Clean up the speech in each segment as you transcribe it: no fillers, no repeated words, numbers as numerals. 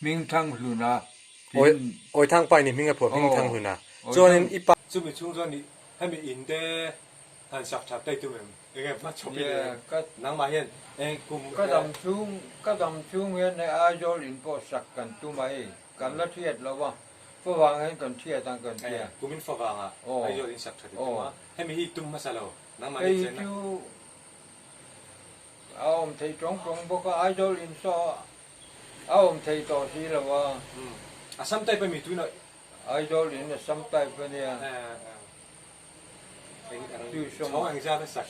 Hmingthanghluna tiin. Awithangpa in i hming a phuah Hmingthanghluna. Chuanin i pa. Chumi chhung chuan i hemi in te han sak that daih tum em? Enge hma chhawp i nei em? Nangmah hian eng kum. Ka dam chhung ka dam chhung hian hei Aizawl in pawh sak kan tum a hei kan la thiat lo a favang hian kan thiat ang kan tia. Kumin favangah Aizawl in sak that i tum a hemi hi i tum hmasa lo nangmah ni chenna. Hei chu a awm thei tawng tawng bawk a Aizawl in saw a awm thei tawh si lo a. Assam type a mi tunah. Aizawl in Assam type a nia.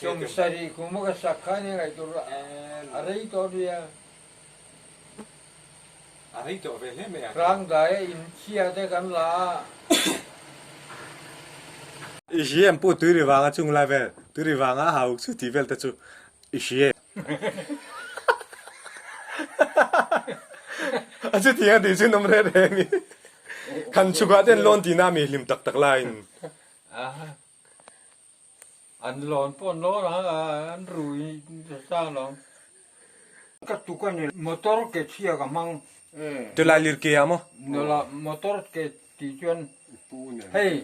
Sum sarih kum a ka sak kha ni ngaih tur a rei tawh nia. A rei tawh ve hle mai a. Hrangdai a in chhia te kan la a. I hria em pu tui ri vanga chung lai vel, tui ri vanga a hau chu tih vel te chu i hria em? A chu tih ang tih chu nawm reng reng i. Khan chhukah te an lawn tihna mi hlim tak tak laiin. An lawn pawh an lawn a, an rui nasa alawm. Ka tuk a ni, motor ke chhia ka hmang. Tulai lir ke ah maw? Nula motor ke tih chuan hei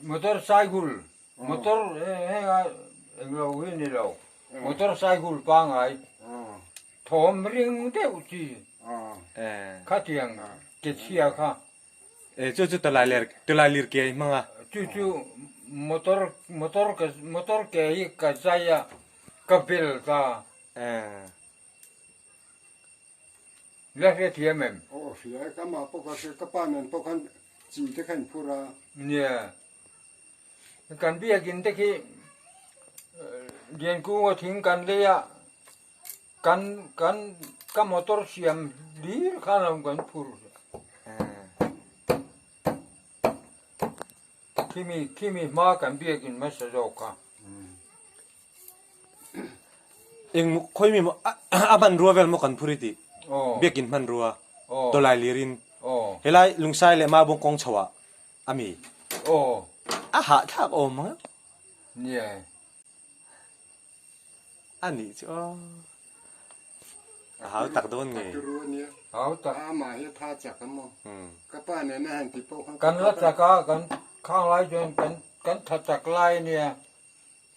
motor cycle, motor heng a englo hi ni lo, motor cycle pangai thawm ring deuh chi khatiang ke chhia kha. E chu chu tawlai ler tawlai lir ke i hmang a. Chu chu motor motor ka motor ke hi ka zai a ka bel ta. E. La hre thiam em? Aw hria e ka mah pawh ka hria ka pa nen pawh khan chi te kha in phur a. Nia. Kan biakin te khi Liankunga thing kan lei a Kan kan ka motor siam hlir khan lo kan phur khimi khimi hma kan biakin hmasa zawk kha. Eng khawi mi maw a hmanrua vel maw kan phur i tih biakin hmanrua tawlai lir in helai lungsai leh mabawng kawng chho ah a mi a hahthlak awm ang. Nia. A nih chu aw. A hau tak dawn nge? Hau tak. Amah hi a tha chak a maw? Ka pa nen a han ti pawh khan. Kan la chak a, kan khang lai chuan kan kan tha chak lai a nia,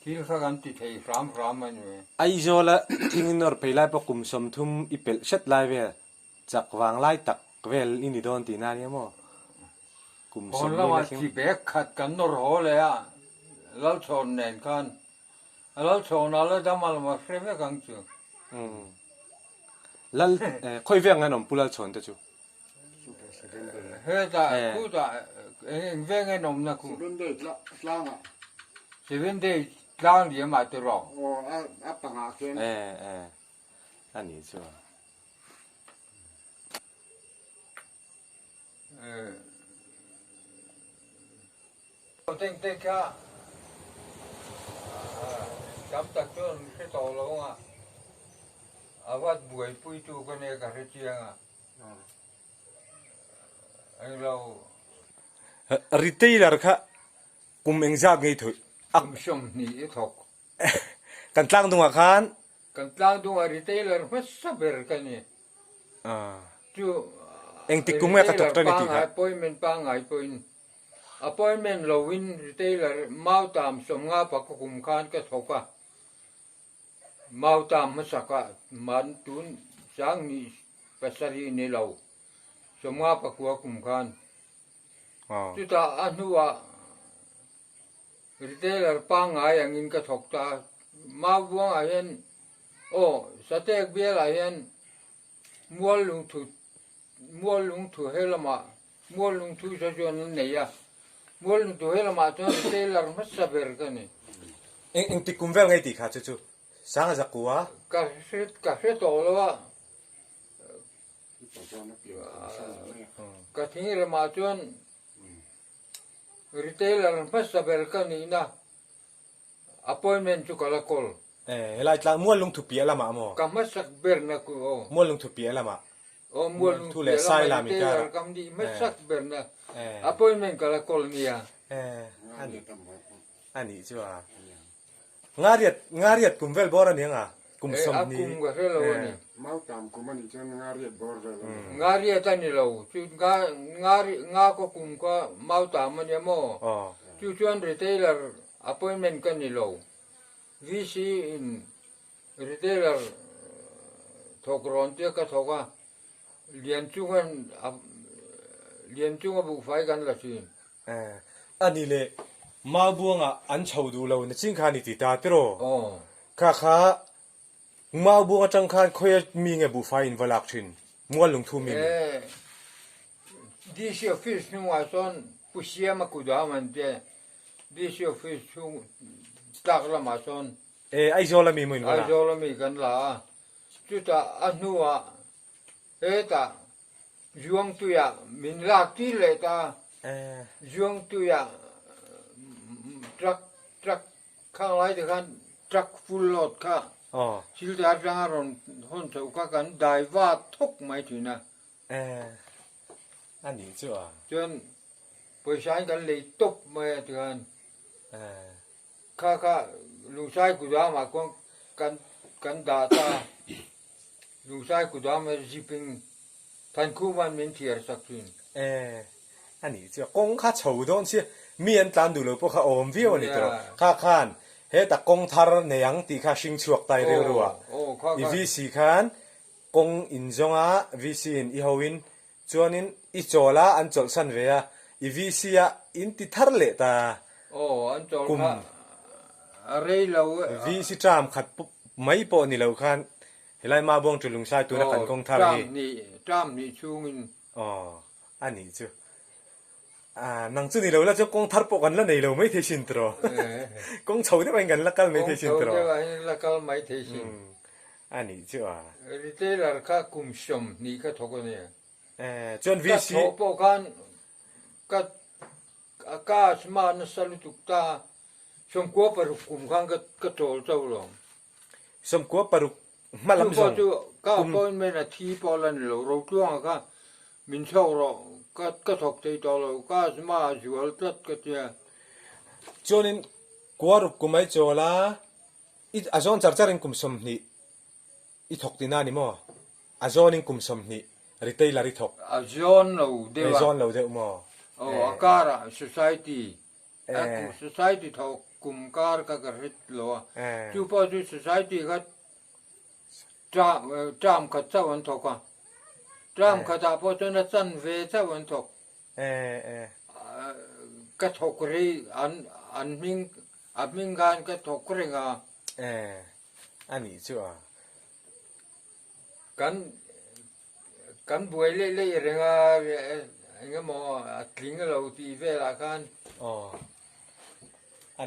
thil kha kan ti thei hram hram a ni. Aizawl a thing in nawr phei lai pawh kum 30 i pelh hret lai vel, chak vang lai tak vel i ni dawn tihna a nia maw? Kum Hawn 40 lamah la thleng. chi bag khat kan nawr haw leh a, Lalchhawn nen khan A lal chhawn a la dam a lawm a hre vek ang chu. Umm. Lal khawi vek nge an awm pu lal chhawn te chu? Hetah khutah eng veng nge an awm na khu? Seven day tlang ah. Seven day tlang liam ah te rawh. Aw a pangah khian. E e a nih chu. Teng te kha tam tak chuan an hre tawh lo ang a, a vat buaipuitu ka nia ka hre chiang a, englo. Retailer kha kum engzat ngei thawih a? Kum 20 i thawk. Kan tlang dungah khan. Kan tlang dungah retailer hmasa ber ka ni. Chu Engtik kum nge ka thawk tan i tih kha? Appointment pangngai pawhin Appointment loin retailer Mautam 50 pa ka kum khan ka thawk a, Mautam hmasak ah man tun 27 ni lo 59 kum khan. Chutah a hnuah retailer pangngai angin ka thawk ta a, Maubuang ah hian aw Satek bial ah hian Mual lungthu Mual lungthu he lamah Mual lungthu saw chuan an nei a, Mual lungthu he lamah chuan retailer hmasa ber ka ni. Eng engtik kum vel ngei tih kha chu chu sang a zaku a. Ka hre ka hre tawh lo a, ka thing lamah chuan retailer hmasa ber ka nihna Appointment chu ka la kawl. Eh, helai tlang Mual Lungthu piah lamah maw? Ka hmasak berna ku aw. Mual Lungthu piah lamah. Aw, Mual Lungthu piah lamah retailer kam nih hmasak berna appointment ka la kawl nia. Eh, a nih, a nih chu a. Ngariat, ngariat kum vel bawr a ni anga? Kum A 20 kum ka hre lo a ni. Mautam kum a nih chuan nga riat bawr vel a ni. Nga riat a ni lo. Chu nga nga nga kaw kum kha mautam a nia maw? Chu chuan retailer appointment ka ni lo. VC in retailer thawk rawn tia ka thawk a, Lianchunga'n Lianchunga buhfai kan la thin. A ni le, Maubuangah an chho duh lo na ching kha ni ti ta tiraw? Kha kha Maubuang atang khan khawia mi nge buhfai in va lak thin? Mual lungthu mi mi? DC office hnungah sawn Pu Siama Kudam an tia, DC office chhung tlak lamah sawn. Aizawl ami maw in va la? Aizawl ami kan la a, Chutah a hnuah hetah Zuangtuiah min lak tir leh ta. Zuangtuiah truck truck khang lai te khan truck full load kha Silchar atanga rawn hawn chhoh kha kan dai va thawk mai thin a. A nih chu a. Chuan pawisa in kan lei tawp mai a tikhan. Kha kha Lungsai kudamah khuan kan kan dah ta a, Lungsai kudam a zip in Thankhuma'n min thiar sak thin. E, a nih chu a kawng kha chho dawn sia, mi an tlan duh lo pawh kha awm viau a ni tawh. Kha khan heta kawng thar nei ang tih kha hring chhuak ta i rilru ah. I VC khan kawng in zawng a, VC in i ho in Chuanin i chawl a, an chawlhsan ve a, i VC a in ti thar leh ta. Aw, an chawl Kum kha a rei lo e. VC term khat mai pawh ni lo khan helai Mabuang tu Lungsai tuna kan Aw, kawng thar hi. term hnih, term hnih chhungin. Aw, a nih chu. Ah, nang chu ni lo la chuan kawng thar pawh kan la nei lo mai thei sin tiraw. Kawng chho deuh ahin kan la kal mai thei sin Kawng chho tiraw. deuh ahin la kal mai thei sin. A nih chu a. Retailer kha kum 20 kha thawk a nia. Eh, chuan VC. Ka thawh pawh khan ka ka asthma nasa lutuk ta, 96 kum khan ka ka chawl chauh lo. 96 hma lam Chu pawh zawng chu ka kum. appointment a thi pawh la ni lo, Rotluanga kha min chhawk rawh, ka ka thawk thei tawh lo, ka asthma a zual tlat ka tia. Chuanin kuaruk kum ai chawl a. I a zawn char char in kum 20 i thawk tihna a ni maw? A zawn in kum 20 retailer i thawk. A zawn lo deuh a. A zawn lo deuh maw? Aw, a karah society, a society thawk kum kar kha ka hre lo a. Chu pawh chu society kha term khat chauh an thawk a. Term khatah pawh chuan a chanve chauh an thawk. Ka thawk rei an an hming a hming khan ka thawk reng a. Eh a nih chu a. Kan kan buai leh leh reng a eng emaw a tling lo tih velah khan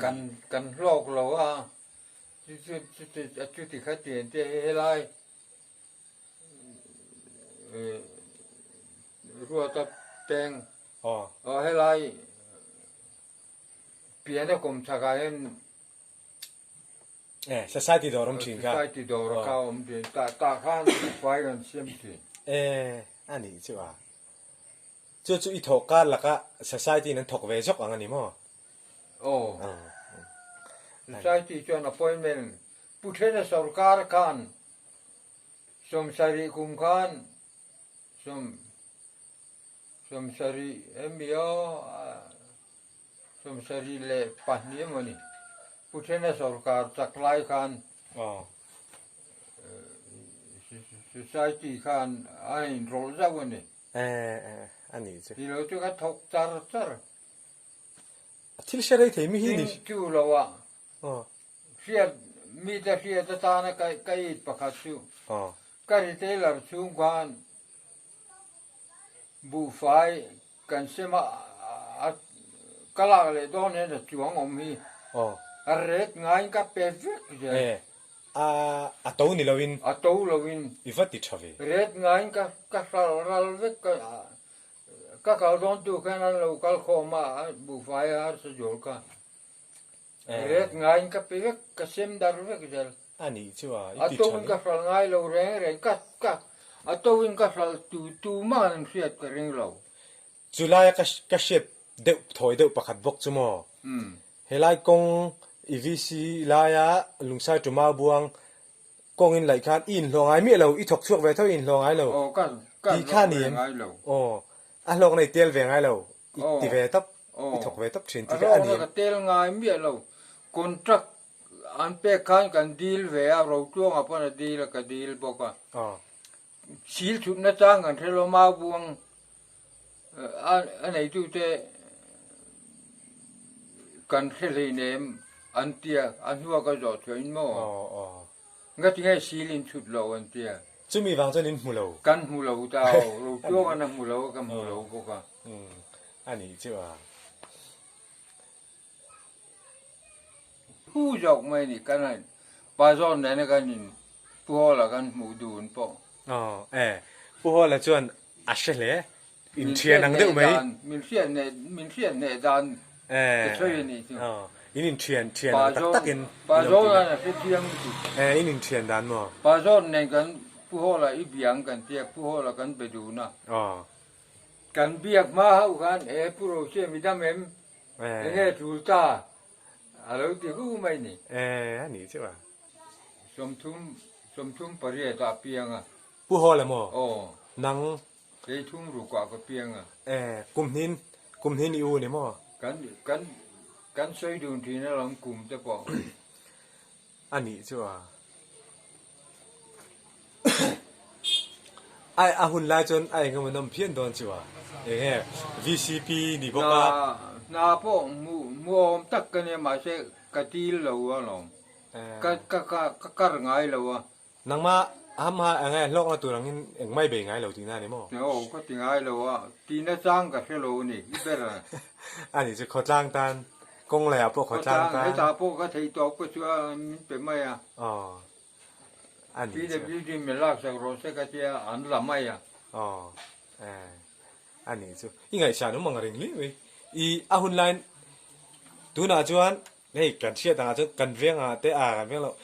kan kan hlawk lo a chu chu chuti kha tian te helai Ruata peng aw helai pian a kawm chhakah hian Eh society dawr awm thin kha society dawr kha awm thin tah tah khan fai kan siam thin eh a nih chu a chu chu i thawh kar laka society in an thawk ve zawk ang a ni maw aw society chuan appointment Pu Thena sorkar khan 70 kum khan sawm 70 emi aw 72 emaw ni Pu Thena sorkar chak lai khan society khan a inrawlh zauh a ni. A nih chu. Tilo chu ka thawk char char. Thil hre rei thei mi hi ni. Tin chu lo a. Hriat, mite hriat atana ka it pakhat chu ka retailer chhung khan buhfai kan sem a, ka lak leh dawn hian a chuang awm hi a ret ngaiin ka pe vek zel. A to ni loin. A to loin. I va ti tha ve. Ret ngaiin ka ka hral ral vek ka ka kal dawn tu khan an lo kal khawm a, buhfai a harsa zual kha. Ret ngaiin ka pe vek, ka sem dar vek zel. A nih chu a, i A ti tha toin hle. ka hral ngai lo reng reng, ka ka a toin ka hral tu tu mah an hriat ka ring lo. Chu laia ka ka hriat deuh thawi deuh pakhat bawk chu maw? Helai kawng i VC laia Lungsai Tumau buang. Kawng in laih khan i inhlawh ngai miah lo, i thawk chhuak ve tho i inhlawh ngai lo tih kha ni em? Aw, a hlawkna i tel ve ngai lo, i ti ve tawp, i thawk ve tawp thin tih kha a ni em? A hlawkna ka tel ngai miah lo, contract an pek khan kan dil ve a, Rotluanga pawn a dil a, ka dil bawk a. Sil chhutna chang kan hre lo, Maubuang a neitute kan hre hleinem an tia, a hnua ka zawh chhuah in maw? Ngatinge sil in chhut lo an tia. Chumi vang chuan in hmu lo. Kan hmu lo ta aw, Rotluangan a hmu lo a, ka hmu lo bawk a. A nih chu a. Hu zawk mai ni kan han pa zawn nena kan in Pu Hawla kan hmuh dun pawh. Aw e, Pu Hawla chuan a hre hle, in thian ang deuh mai. Min hriat hneh min hriat hneh dan ka sawi a nih chu. Aw, in in thian thian ang tak tak in. Pa zawn an a hre thiang lutuk. E, in in thian dan maw? Pa zawn nen kan Pu Hawla i biang kan tia, Pu Hawla kan be dun a. Aw. Kan biak hma hauh khan e Pu Rosiam i dam em? Enge tul ta a lo ti hu mai ni. E a nih chu a. 30 38 ah piang a. Pu Hawla maw? Aw. Nang. Kei thum ruk ah ka piang a. E kum hnin kum hnin i u ni maw? Kan kan kan sawi dun thin alawm kum te pawh. A nih chu a. Ai a hun lai chuan a engemaw nawm phian dawn chu a. Enge VCP ni bawk a. Hna pawh hmuh hmuhawm tak ka nia mahse ka dil lo alawm. Ka ka ka kar ngai lo a. Nangmah hamha enge hlawkna tur angin engmah i bei ngai lo tihna a ni maw? Aw ka ti ngai lo a, tihna chang ka hre lo a ni i ber a. A nih chu khawtlang tan, kawng leiah pawh khawtlang tan. Hetah pawh ka theih tawp ka chu a min pe mai a. Aw a nih chu. PWD min laksak rawh se ka tia an la mai a. Aw eh a nih chu. I ngaihsan awm ang ring hle mai. I a hun laiin tunah chuan hei kan hriat angah chuan kan veng angah te a kan veng loh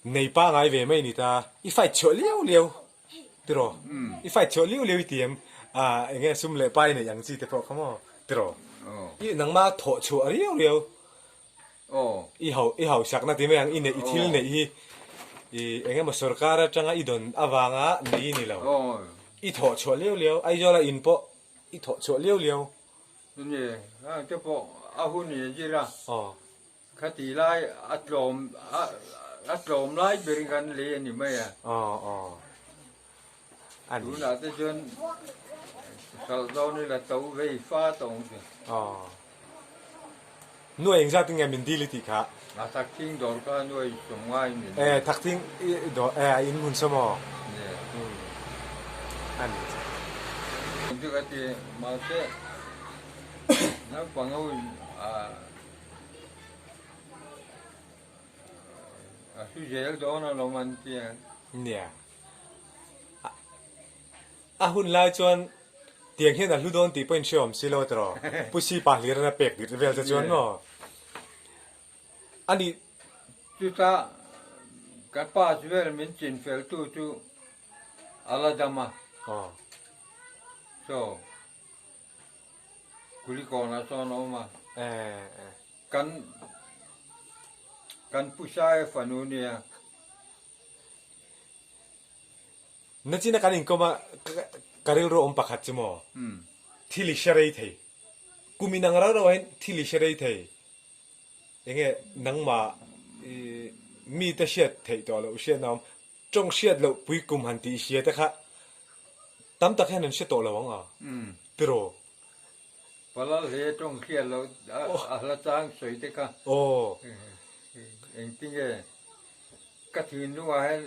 Nei pangai ve mai ni ta. I fight chhuah liau liau tiraw? I fight chhuah liau liau i ti em? Ah enge sum leh pai neih ang chi te pawh kha maw tiraw? I nangmah thawh chhuah riau riau i ho i hausakna ti mai ang i neih i thil neih hi i enge maw sorkar atanga i dawn avanga nei i ni lo. I thawh chhuah liau liau Aizawla in pawh i thawh chhuah liau liau. Ni te pawh a hun in a zir a. Khati lai a tlawm a tlawm lai berin kan lei a ni mai a. Aw aw. A ni. Tunah te chuan hralh dawn ila to vei fa tawng chu. Aw. Nuai engzat in nge min dil i tih kha? A thakthing dawr kha nuai sawm ngai min dil. E thakthing dawr e a in hmun sawm aw. Ni. Um. A ni chu. Chu ka ti mahse naupang ho in a. A hlu zel dawn alawm an ti a. Nia. A hun lai chuan tiang hian a hlu dawn tih pawh in hreawm si lo tiraw? Pu Sipa hlir in a pek dik vel te chuan maw? A nih. Chutah ka pass vel min chin fel tu chu a la dam a. Aw. So. Kulikawnah sawn a awm a. Kan kan Pu Saia fanu nia. Nachina kan inkawm a, ka rilru awm pakhat chu maw? Thil i hre rei thei. Kum inang rau rau ah hian thil i hre rei thei. Enge nangmah i mite hriat theih tawh loh hriatna awm. Tawng hriat loh pui kum han tih hria te kha tam tak hian an hre tawh lo ang a, tiraw? Palal hle tawng hriat loh a hla chang sawi te kha engtinge ka thinlung ah hian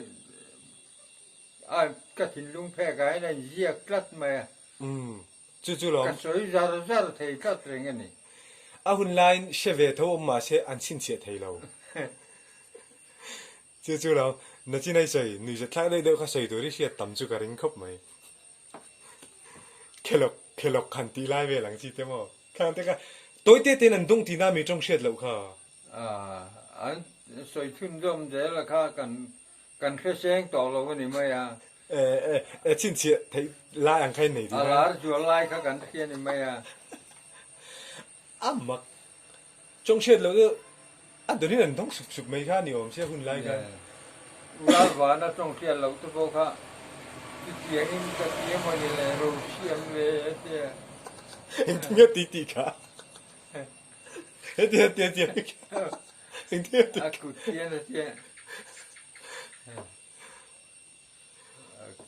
a ka thinlung phek ah hian a inziak tlat mai a. Chu chu lawm. Ka sawi zar zar thei tlat reng a ni. A hun laiin hre ve tho awm mahse an chhinchhiah thei lo. Chu chu lo, nachin ai sawi, nuihzat thlak deuh deuh kha sawi tur i hriat tam chu ka ring khawp mai. Khelawk, khelawk han tih lai vel ang chi te maw? Khang te kha tawi te tein an dawng tihna mi tawng hriat loh kha. Aaa, an sawi chhunzawm zel a kha kan kan hre seng tawh lo a ni mai a. E, e, e chhinchhiah theih lai ang kha in nei tihna. A lar zual lai kha kan hria a ni mai a. A mak. Tawng hriat loh chu a dawnin an dawng sup sup mai kha a ni awm sia hun lai khan. Ralvana tawng hriat loh te pawh kha chutiangin ka ti emaw ni le ro siam ve a tia. Engtin nge ti tih kha? Heti heti a tia engtin nge ti? A kut hian a tia.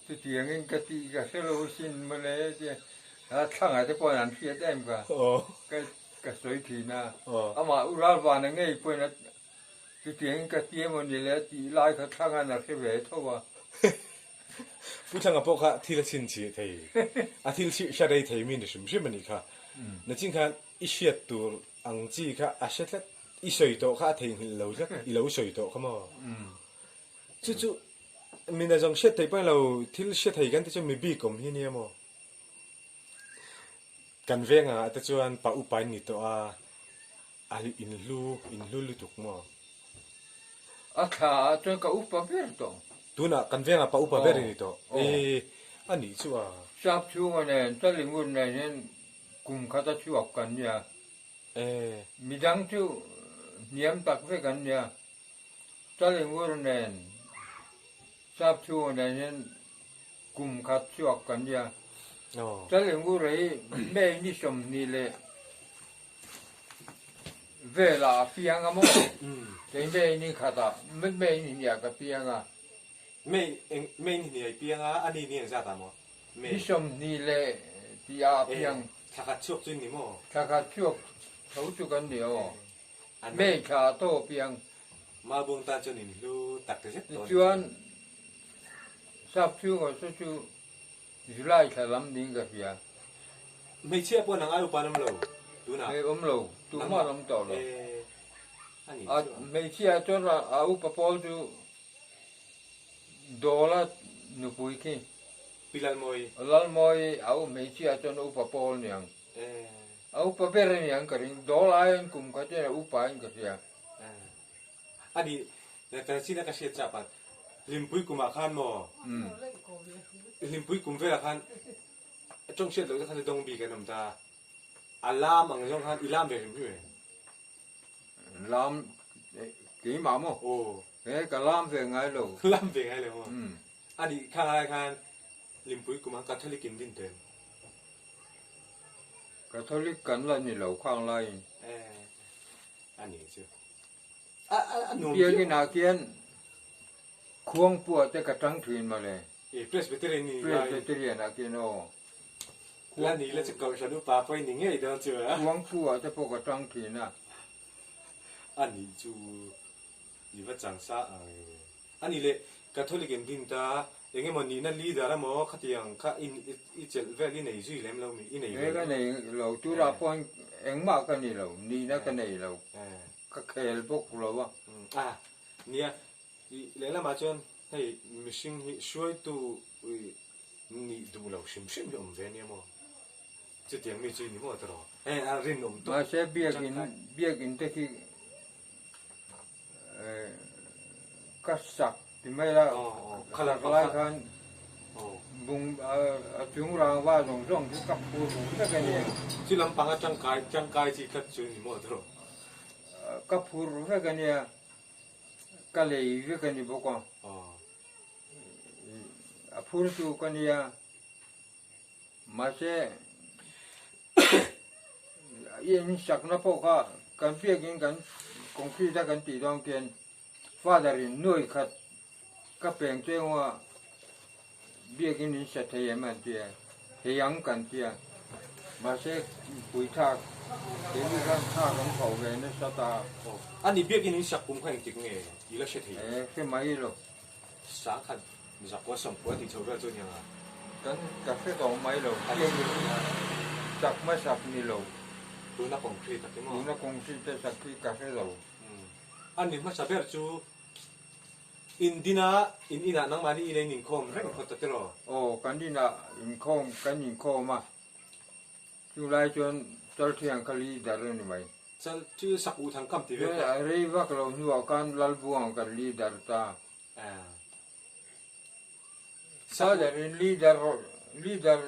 Chutiangin ka tih ka hre lo sin mawle a tia. A thlangah te pawh an hriat em ka. Ka sawi thin a. Amah U Ralvana ngei pawhin a Chutiangin ka ti emaw ni le tih lai kha thlangan a hre ve tho a. Pu Thlanga pawh kha thil a chhinchhiah thei, a thil hria rei thei mi ni hrim hrim a nih kha. Nachin khan i hriat tur ang chi kha a hre tlat, i sawi tawh kha a theihnghilh lo tlat, i lo sawi tawh kha maw? Chu chu mina zawng hriat theih pawh ni lo, thil hria thei kan ti chu mi bik awm hi nia maw? Kan veng angah te chuan pa upa in ni tawh a. A inhlu, inhlu lutuk maw? A thla ah chuan ka upa ber tawh. Tunah kan vengah pa upa ber i ni tawh. E, a nih chu a. Sap chhunga nen, Chalingur nen hian kum khat a chhuak kan nia. E. Midang chu hniam tak vek an nia. Chalingur nen, Sap chhunga nen hian kum khat chhuak kan nia. Chalingur hi May ni 20 leh Velah a piang a maw? Kei May ni khatah May ni hniah ka piang a. May eng May ni hniah i piang a, a ni ni engzat ah maw? May. Ni 20 leh tih ah a piang. Thla khat chhuak chu in ni maw? Thla khat chhuak tho chu kan ni aw. May thla ah tawh a piang. Mabung tan chuan in hlu tak zet tawh a ni. Tichuan sap chhungah saw chu July thla lam ding ka hria. Hmeichhia pawh nang ai upa an awm lo tunah. Hei awm lo, tumah an awm tawh lo. A hmeichhia chuan a upa pawl chu Dawla nupui khi. Pi Lalmawi. Lalmawi a u hmeichhia chuan upa pawl niang. A upa ber a niang ka ring, Dawl aiin kum khat hian a upa in ka hria. A nih, ka chin a ka hriat chap a, Hlimpui kumah khan maw? Hlimpui kum velah khan tawng hriat loh te khan dawng bik an awm ta. A lam ang zawng khan i lam ve hrim hrim em? Lam keimah maw? Aw. He ka lam ve ngai lo. Lam ve ngai lo maw? A nih khang lai khan Hlimpui kumah Catholic in din tawh em? Catholic kan la ni lo khang laiin. A nih chu. Biakinn ah khian khuangpuah te ka tang thin mawle. Presbyterian ni lai. Presbyterian ah khian aw. La ni la chu kohhran upa pawh i ni ngei dawn chu a. Khuangpuah te pawh ka tang thin a. A nih chu i va chang sa ang e. A nih leh Catholic in din ta eng emaw nihna leader emaw khatiang kha i chelh vel i nei zui lem lo mi i nei ve lo. Ka nei lo turah pawh engmah ka ni lo nihna ka nei lo. Ka khel bawk lo a. A nia, i lehlamah chuan hei mihring hi hruaitu nih duh lo hrim hrim hi awm ve nia maw? Chutiang mi chu i ni maw tawh? Hei a rinawm tawk. Mahse biakin biakin te khi ka sak ti mai la, sak lai khan bung a chung rangva zawng zawng chu ka phur ru vek a nia. Chu lampanga tangkai tangkai chi khat chu ni maw tawh? Ka phur vek a nia, ka lei vek a ni bawk a, a phur chu ka nia, mahse in sakna pawh kha kan biakin kan concrete a kan tih dawn khian father in nuai khat ka peng cheng a biakin in sa thei em an tia, thei ang kan tia, mahse puithlak keini khan thla kan phauh ve nasa ta. A ni biakin in sak kum kha engtik nge i la hre thei? E hre mai lo. Sangkhat zakua sawmkua tih chho vel chu aniang a. Kan ka hre tawh mai lo, biakin sak hmasak ni lo. Tuna concrete a ti maw? Tuna concrete a sak khi ka hre lo. A ni hmasa ber chu In dinah, in inah nangmahni ina in inkhawm reng phawt ta tiraw? Aw, kan inah inkhawm, kan inkhawm a, chu lai chuan Chalthiang kha leader a ni mai. Chal chu sak uh thang kam ti vel ta. Rei vak lo hnuah khan Lalbuang kan leader ta. Father in leader, leader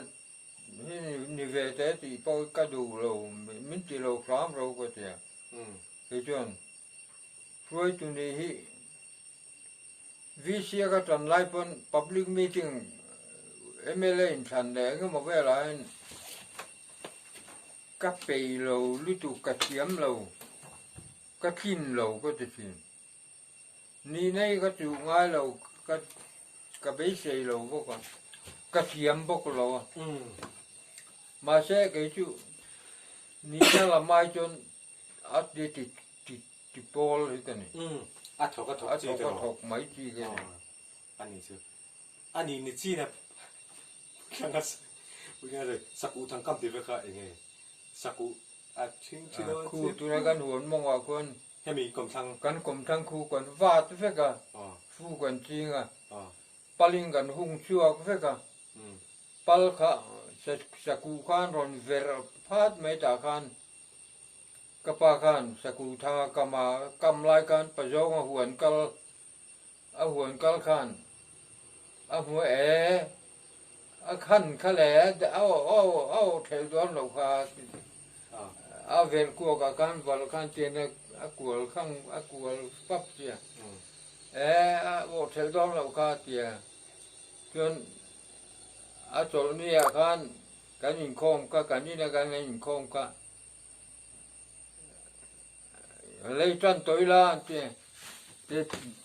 hi ni ve teh tih pawh ka duh lo, min ti lo hram ro ka ti a. Kei chuan Hruaitu nih hi VC a ka tan lai pawn public meeting mla inthlan leh engemaw velah hian ka peih lo lutuk ka thiam lo ka tlin lo ka ti thin. Nihna hi ka chuh ngai lo ka ka beisei lo bawk a ka thiam bawk lo a mahse kei chu nihna lam ai chuan a ti ti ti ti pawl hi ka ni. A thawk a thawk chi ka ni. A thawk a thawk mai chi ka ni. A ni chu a ni ni chin a sakuh thangkam tih vek kha eng nge sakuh a thing thin a Khu tuna kan huan mawngah khuan Hemi kawmthlang. Kan kawmthlang khu kan vat vek a, fu kan ching a, palin kan hung chhuak vek a, pal kha sakuh khan rawn verh phat mai tah khan ka pa khan sakuh thanga kam a kam lai khan pazawnga huan kal a huan kal khan a hmu e a khan kha le a aw thelh dawn loh kha a velh kuak ah khan valh khan tian a kual khang a kual pap sia e a aw thelh dawn loh kha tia chuan a chawlh ni ah khan kan inkhawm kha kan in a kan inkhawm kha Lei tan tawh ila an ti te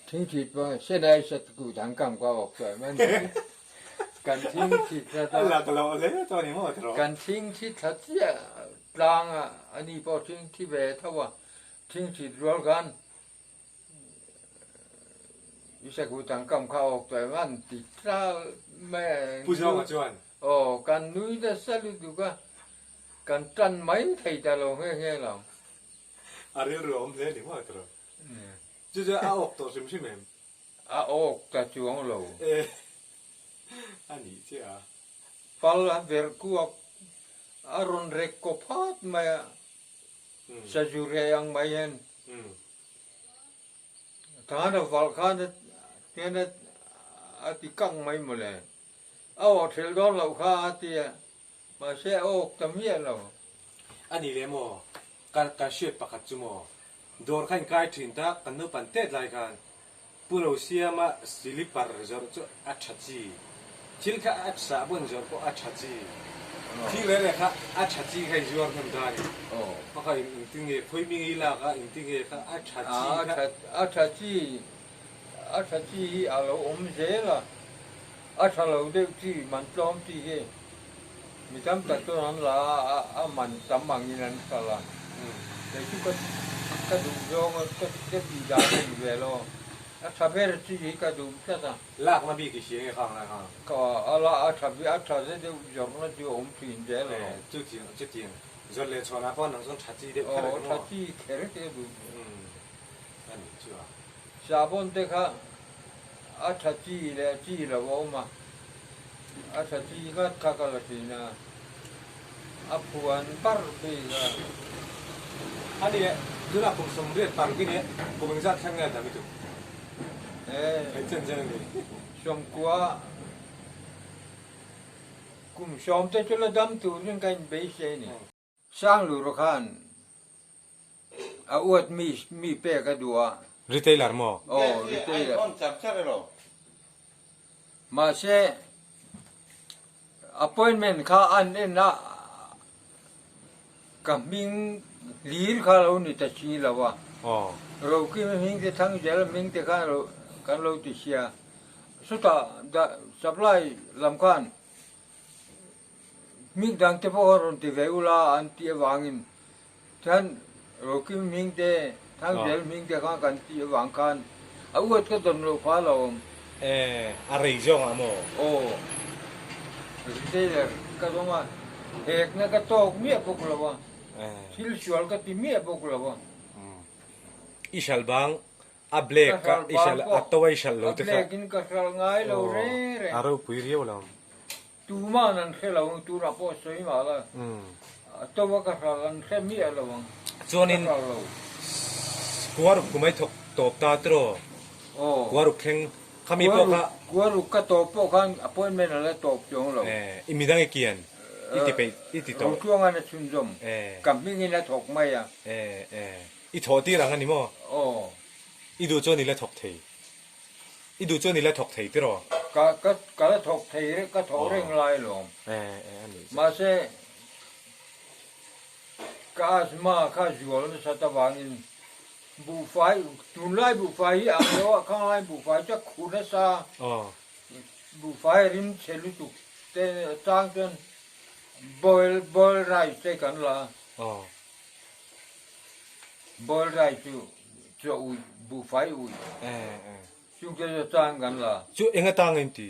thing thit pawh senai sat ku dang kam ka awk tawh em kan thing thit thla ta la ka lo le to ni mo tro kan thing thit thla chiah tlang a ani pawh thing thi ve tho a thing thit rual khan i saku tang kam kha awk tawh em an ti tla me pu zawng a chuan aw kan nui nasa lutuk a Kan tan mai thei ta lo nghe nghe lo. A rilru a awm hle ni maw tiraw? Chu chu a awk tawh hrim hrim em? A awk ta chuang lo. E a nih chiah a. Pal a verh kuak a rawn rek kaw phat mai a, sazu reh ang mai hian. Tan a valh khan hian a ti kang mai mawle. A awh thelh dawn loh kha a ti a. Mahse a awk ta miah lo. A ni le maw? Ka kan hriat pakhat chu maw? Dawr kha in kai thin ta, kan naupan tet lai khan Pu Rosiama silipar zawrh chu a tha chi. Thil kha a sahbawn zawrh pawh a tha chi. Thil reng reng kha a tha chi kha i zuar hnem ta a ni. Kha kha engtin nge khawi mi ngei lak a engtin nge kha a tha chi kha. A tha chi a tha chi hi a lo awm zel a. A tha lo deuh chi man tlawm chi hi mi tam tak chuan an la a, a man tam angin an hralh a. Kei chu ka ka duh zawng a, ka ka tih dan a ni ve lo. A tha ber chi hi ka duh tlat a. Lakna bik i hria nge khang lai kha? Ka a la a tha a tha zet deuh zawrhna chu a awm thin zel lo. Chutiang chutiang zawrh leh chhuanah pawh nang chuan tha chi deuh kher a ni maw? Aw tha chi kher te a duh. A nih chu a. Sahbawn te kha a tha chi leh chi lo a awm a, a tha chi ngat kha ka la thin a, a phuan bar phei kha. A ni e, tunah kum 80 par kin e, kum engzat thleng nge dam i tum? E, Hei chen chen a ni. 90 kum 10 te chu la dam turin ka inbeisei a ni. Sanglura khan a uat mi mi pek a duh a. Retailer maw? Aw, retailer. Mahse, appointment kha an en a, ka hming hlir kha lo ni ta si lo a. Rokimi hming te Thangzela hming te khan kan lo ti sia. Chutah supply lam khan Hming dang te pawh rawn ti ve ula an tih avangin chuan Rokim hming te, Thangzel hming te kha kan tih avang khan a uat ka dawn loh kha a lo awm. E, a rei zawng ah maw? Aw, retailer ka zawng a, hekna ka tawk miah bawk lo a, thil sual ka ti miah bawk lo a. I hral bang A black a i hralh a to a i hralh lo te kha. A black in ka hralh ngai lo reng reng. A ropui riau lo. Tuman an hre lo ang tunah pawh sawi mah la. A to a ka hralh an hre miah lo ang. Chuanin kuaruk kumai thawk tawp ta tiraw? Kuaruk thleng khami pawh kha. Kuaruk ka tawp pawh khan appointment a la tawp chuang lo. I midang i kian i ti peih i ti tawh. Rochuangan a chhunzawm. Ka hmingin a thawk mai a. I thawh tir ang a ni maw? Aw. I duh chuan i la thawk thei. I duh chuan i la thawk thei tiraw? Ka ka ka la thawk thei reng ka thawk reng lai lawm. Eh eh a nih chu. Mahse ka asthma kha zual nasat avangin buhfai tunlai buhfai hi ang lo a khanglai buhfai chu a khu nasa. Aw. Buhfai rim chhe lutuk te chang chuan boil boil rice te kan la. Aw. Boil rice chu chaw uih buhfai uih. Eh eh. Chung te chu chang kan la. Chu eng atang in ti?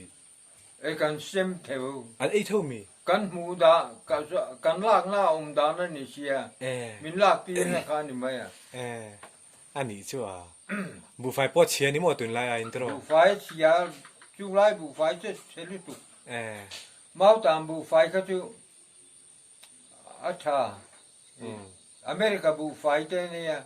E kan sem theu. An ei tho mi? Kan hmuh dah kan lakna a awm dan a ni sia. Eh. Min lak tir na kha a ni mai a. Eh. A nih chu a. Buhfai pawh chhia ni maw tunlai a intro? Buhfai chhia, chunglai buhfai chu chhe lutuk. Eh. Mautam buhfai kha chu a tha. America buhfai te ania.